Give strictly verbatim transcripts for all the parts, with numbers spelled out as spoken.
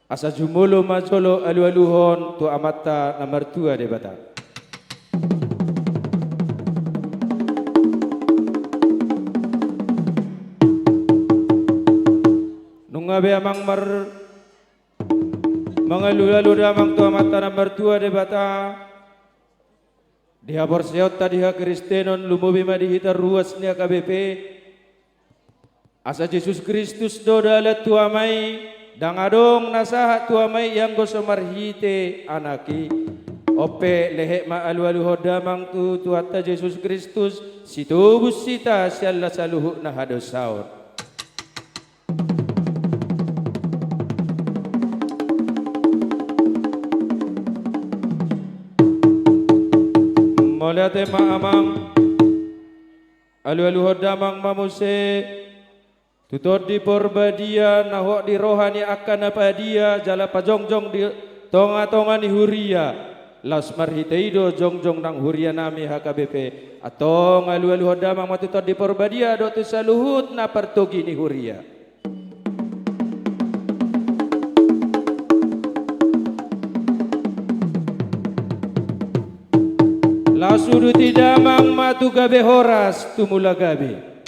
Asa jumolo ma jolo alualuhon tu Amanta na martua Debata. Nunga be amang mar-, mangalualu damang tu Amanta na martua Debata. Di haporseaonta di hakristenon, lumobi ma di hita ruas ni H K B P. Asa Jesus Kristus do dalan tu Ama i, ndang adong na sahat tu Ama i anggo so marhite Anak i. On pe lehet ma alualuhon damang tu Tuhanta Jesus Kristus, sitobus hita sian las saluhutna hadosaon. Mauliate ma amang. Alualuhon damang ma muse tu Tondi Porbadia na hot di roha ni angka na padia jala pajongjong di tongatonga ni huria. Laos marhite i do jongjong nang hurianami H K B P. Antong alualuhon damang ma tu Tondi Porbadia dohot tu saluhut na partogi ni huria. Laos uduti damang ma tu gabe horas, tu mula gabe.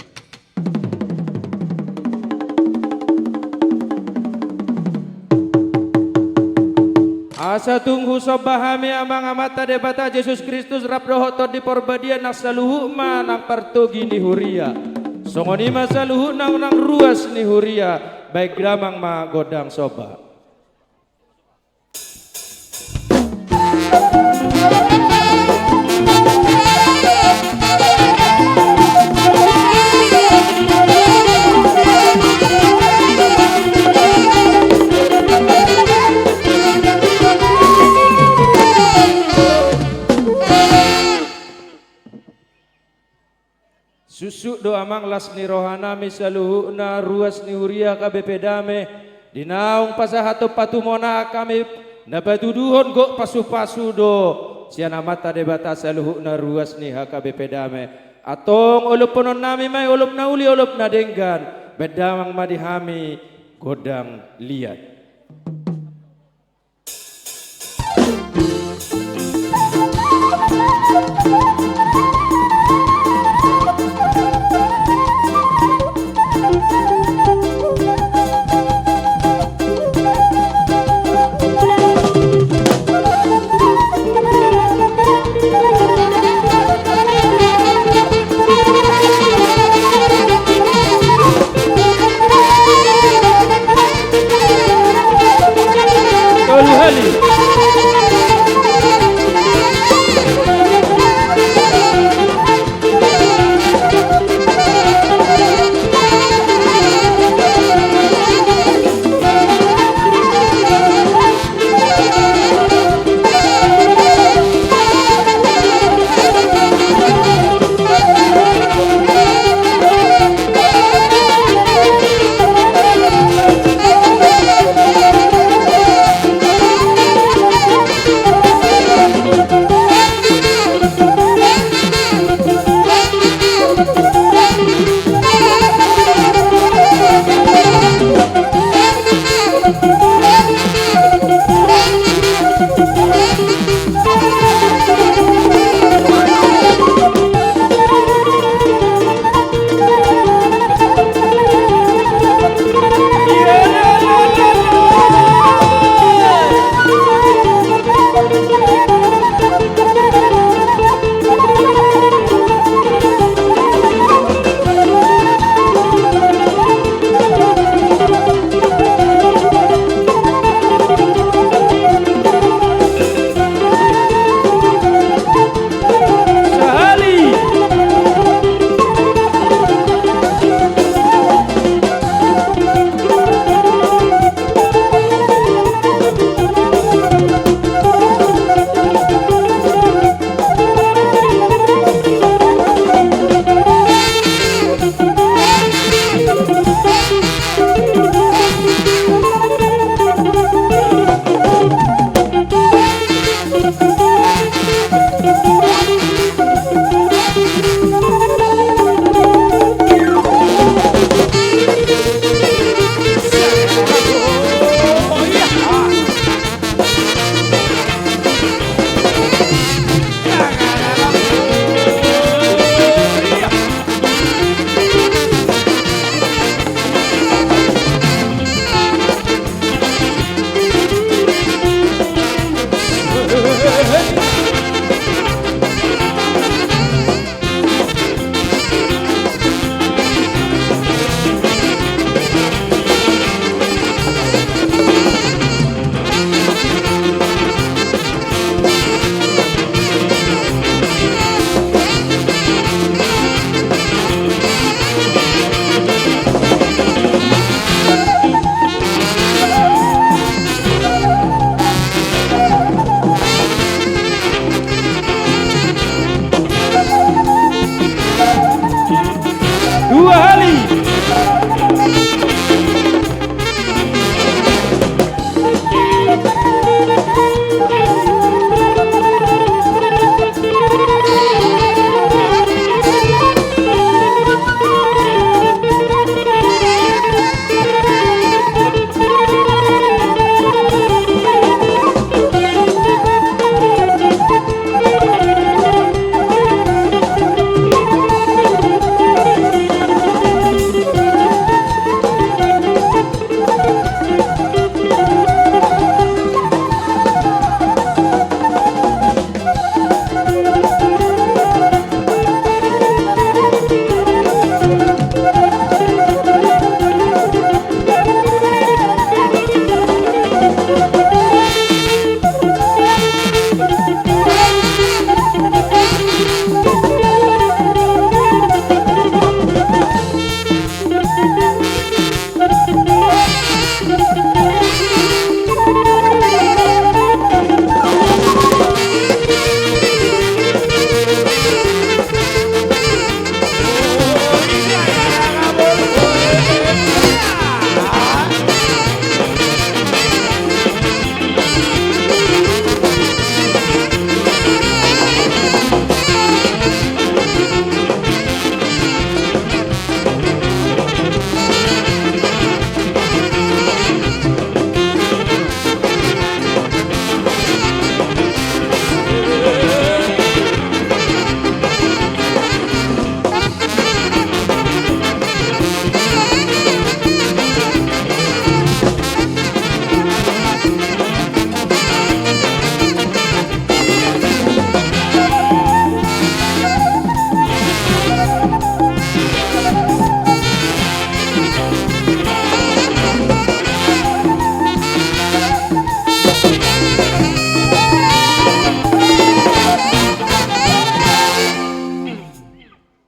Asa tung husomba hami Amang Amanta Debata, Jesus Kristus rap dohot Tondi Porbadia, nang saluhut ma nang partogi ni huria. Songon i ma saluhutna nang ruas ni huria, baen damang ma gondang somba. Suksuk do amang las ni rohanami saluhutna ruas ni huria H K B P Dame, di naung pasahathon patumonaan hami na patuduhon gok pasupasu do sian Amanta Debata saluhutna ruas ni H K B P Dame. Antong olophonon nami ma i olop na uli olop na denggan, baen damang ma di hami gondang liat. Tolu hali.